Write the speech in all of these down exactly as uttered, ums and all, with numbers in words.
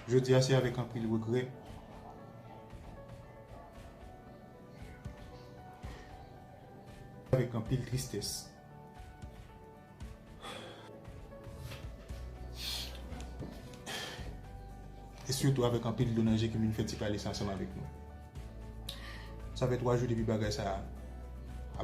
Jodi a, se avèk anpil regrè, avèk anpil tristès, e sitou avèk anpil dlo nan je ke m vin fè ti pale sa ansanm avèk nou. Sa fè twa jou depi bagay sa a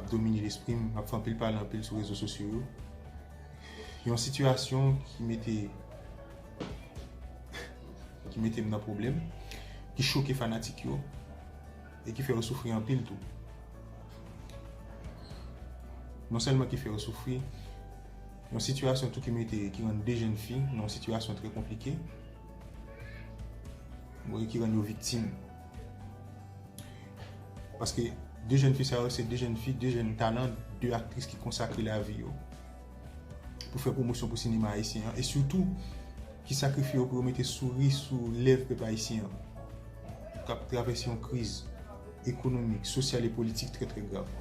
ap domine lespri m, m ap fè anpil pale anpil sou rezo sosyo yo. Yon sitiyasyon ki mete, ki mete m nan pwoblèm, ki choke fanatik yo, e ki fè yo soufri anpil tou. Non sèlman ki fè yo soufri, yon sitiyasyon tou ki mete, ki rann de jèn fi nan yon sitiyasyon trè konplike, ki rann yo viktim. Paske de jèn fi sa yo, se de jèn fi, de jèn talan, de aktris ki konsakre lavi yo pou fè pwomosyon pou sinema ayisyen an, e sitou ki sakrifye yo pou yo mete souri sou lèv pèp ayisyen an, k ap travèse yon kriz ekonomik, sosyal e politik trè, trè grav.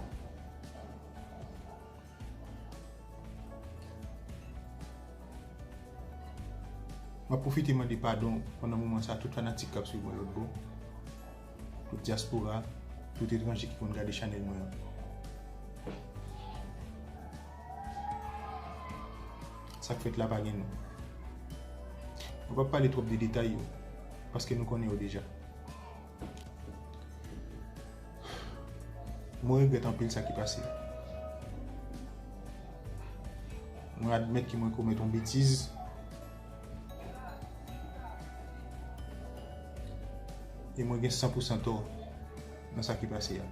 M ap pwofite mande padon pandan moman sa a tout fanatik k ap swiv mwen lòt bò, tout dyaspora, tout etranje ki konn gade chanèl mwen an. Sa k fèt la pa gen non. Mwen p ap pale twòp de detay yo, paske nou konnen yo deja. Mwen regrèt anpil sa ki pase. Mwen admèt ke mwen komèt yon betiz. E mwen gen san pou san tò nan sa ki pase a.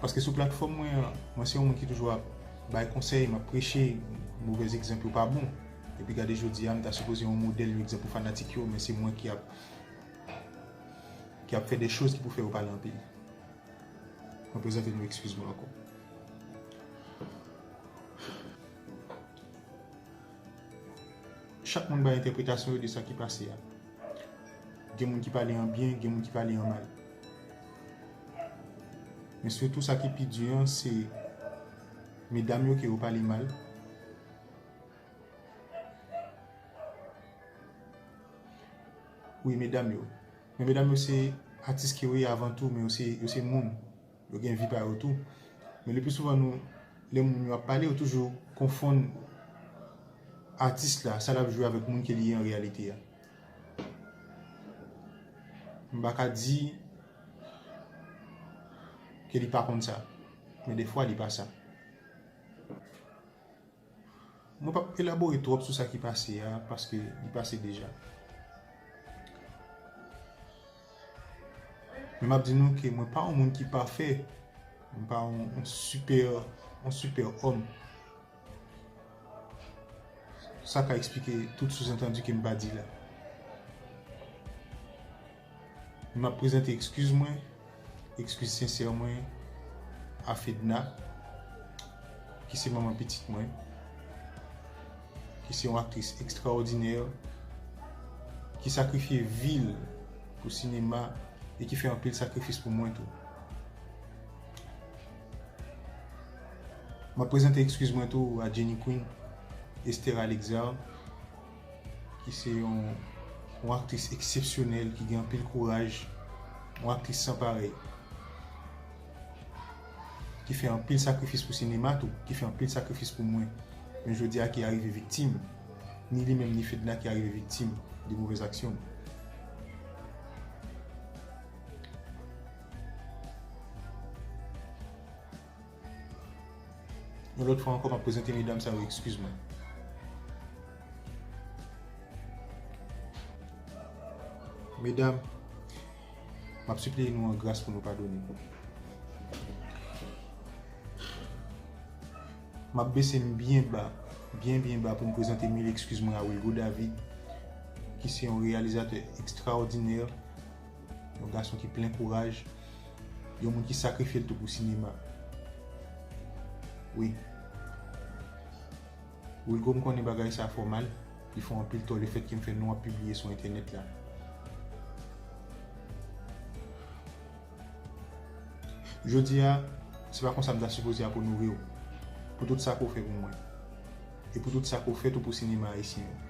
Paske sou platfòm mwen an, mwen se yon moun ki toujou ap bay konsèy, m ap preche, movèz egzanp yo pa bon. Epi gade jodi a, m ta sipoze yon modèl, yon egzanp pou fanatik yo, men se mwen ki ap ki ap fè de choz ki pou fè yo pale anpil. Mwen prezante nou ekskiz mwen ankò. Chak moun bay entèpretasyon yo de sa ki pase a. Gen moun ki pale an byen, gen moun ki pale an mal. Men sitou sa ki pi di an, se medam yo ke yo pale mal. Wi, medam yo. Men medam yo se atis ke yo ye avan tou, men yo se, yo se moun. Yo gen vi pa yo tou. Men le pli souvan nou, lè moun yo ap pale, yo toujou konfonn atis la, sa l ap jwe avèk moun ke li ye an reyalite a. M pa ka di ke li pa konn sa, men defwa li pa sa. Mwen p ap elabore twòp sou sa ki pase a, paske li pase deja. Men m ap di nou ke mwen pa yon moun ki pafè. Mwen pa yon, yon sipè, yon sipè òm. Sa ka eksplike tout souzantandi ke m pa di la. M ap prezante ekskiz mwen, ekskiz sensè mwen a Fedna, ki se manman pitit mwen, ki se yon aktris ekstraòdinè, ki sakrifye vi l pou sinema e ki fè anpil sakrifis pou mwen tou. M ap prezante ekskiz mwen tou a Jenny Queen, Esther Alexard, ki se yon, yon aktris eksepsyonèl, ki gen anpil kouraj, yon aktris san parèy, ki fè anpil sakrifis pou sinema tou, ki fè anpil sakrifis pou mwen. Men jodi a ki arive viktim, ni li menm ni Fedna ki arive viktim de movèz aksyon m. Yon lòt fwa ankò, m ap prezante medam sa yo ekskiz mwen. Medam, m ap sipliye nou an gras pou nou padone m. M ap bese m byen ba, byen, byen ba pou m prezante mil ekskiz mwen a Wilgo David, ki se yon reyalizatè ekstraòdinè, yon gason ki plen kouraj, yon moun ki sakrifye l tou pou sinema. Wi. Wilgo, m konnen bagay sa fè w mal, li fè w anpil tò lefètke m fè non w ap pibliye sou entènèt la. Jodi a, se pa konsa m ta sipoze ap onore w, pou tout sa ke w fè pou mwen, e pou tout sa ke w fè tou pou sinema ayisyen an.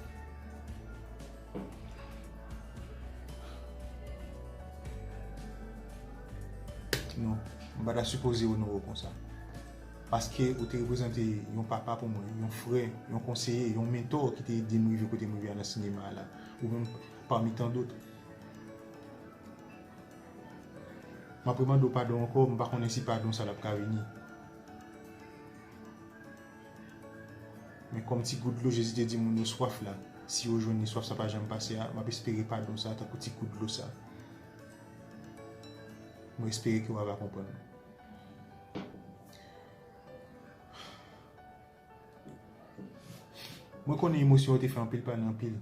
M pa ta sipoze onore w konsa. Paske ou te reprezante yon papa pou mwen, yon frè, yon konseye, yon mentò ki te ede m rive kote m rive a nan sinema a la. Ou menm pami tan dòt. M ap remande w padon ankò, m pa konnen si padon sa l ap ka vini. Men kòm ti gout dlo Jezi te di moun yo swaf la, si yo jwenn li, swaf sa pa janm pase a, m ap espere padon sa tankou ti gout dlo sa. Mwen espere ke w ava konprann mwen. Mwen konnen emosyon yo te fè anpil pale anpil.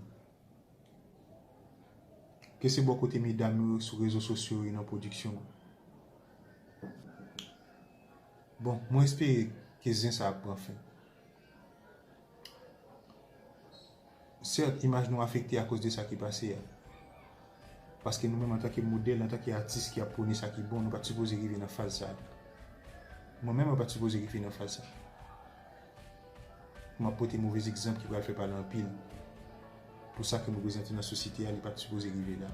Ke se bò kote medam yo sou rezo sosyo yo nan pwodiksyon an. Bon, mwen espere ke zen sa ap pran fen. Sèt, imaj nou afekte akoz de sa ki pase a. Paske nou menm antanke modèl, antanke atis ki ap pwone sa ki bon, nou pa t sipoze rive nan faz sa. Mwen menm, mwen pa t sipoze rive nan faz sa. M ap pote movez egzanp ki pral fè pale anpil. Pou sa ke m reprezante nan sosyete a, li pa t sipoze rive la.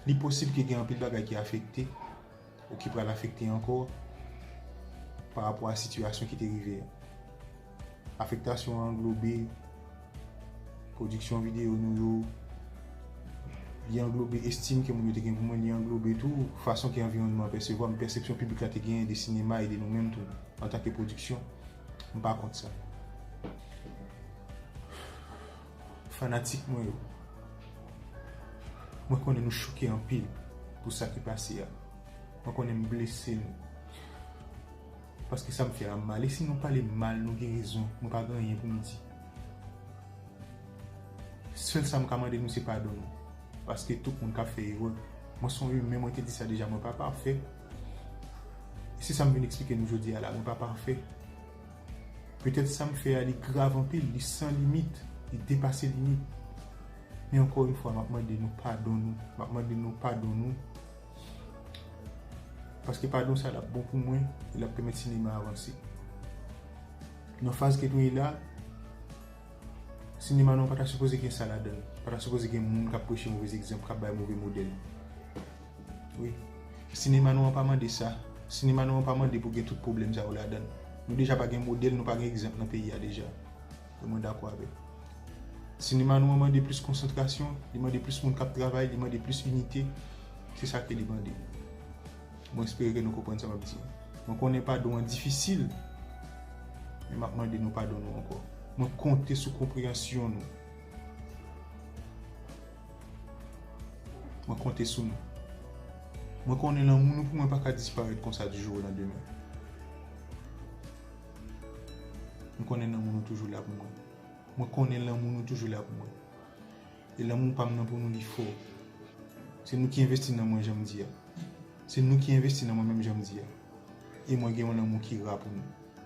Li posib ke gen anpil bagay ki afekte, ou ki pral afekte ankò, pa rapò a sitiyasyon ki te rive a. Afektasyon an anglobe pwodiksyon videyo nou yo, li anglobe estim ke moun yo te gen pou mwen, li anglobe tou fason ke anviwònman an pèsevwa m, pèsepsyon piblik la te genyen de sinema e de nou menm tou, antanke pwodiksyon. M pa kont sa. Fanatik mwen yo, mwen konnen nou choke anpil pou sa ki pase a. Mwen konnen m blese nou. Paske sa m fè a mal. E si nou pale m mal, nou gen rezon. Mwen pa gen anyen pou m di. Sèl sa m ka mande nou se padon nou. Paske tout moun ka fè erè. Mwen se yon imen, mwen te di sa deja, mwen pa pafè. E se sa m vin eksplike nou jodi a la, mwen pa pafè. Petèt sa m fè a, li grav anpil, li san limit, li depase limit. Men ankò yon fwa, m ap mande nou padon nou. M ap mande nou padon nou. Paske padon sa l ap bon pou mwen, e l ap pèmèt sinema a avanse. Nan faz ke nou ye la, sinema nou an pa ta sipoze gen sa ladan l. Pa ta sipoze gen moun k ap preche movez egzanp, k ap bay move modèl. Wi. Sinema nou an pa mande sa. Sinema nou an pa mande pou gen tout pwoblèm sa yo ladan l. Nou deja pa gen modèl, nou pa gen egzanp nan peyi a deja. E mwen dakò avè l. Sinema nou an mande plis konsantrasyon, li mande plis moun k ap travay, li mande plis inite. Se sa ke li mande. Mwen espere ke nou konprann sa m ap di. Mwen konnen padon an difisil, men m ap mande nou padon nou ankò. Mwen konte sou konpreyansyon nou. Mwen konte sou nou. Mwen konnen lanmou nou pou mwen pa ka disparèt konsa di jou o landemen. Mwen konnen lanmou nou toujou la pou mwen. Mwen konnen lanmou nou toujou la pou mwen. E lanmou pa m nan pou nou li fò. Se nou ki envesti nan mwen jan m di a. Se nou ki envesti nan mwen menm jan m di a. E mwen gen yon lanmou ki ra pou nou.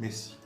Mèsi.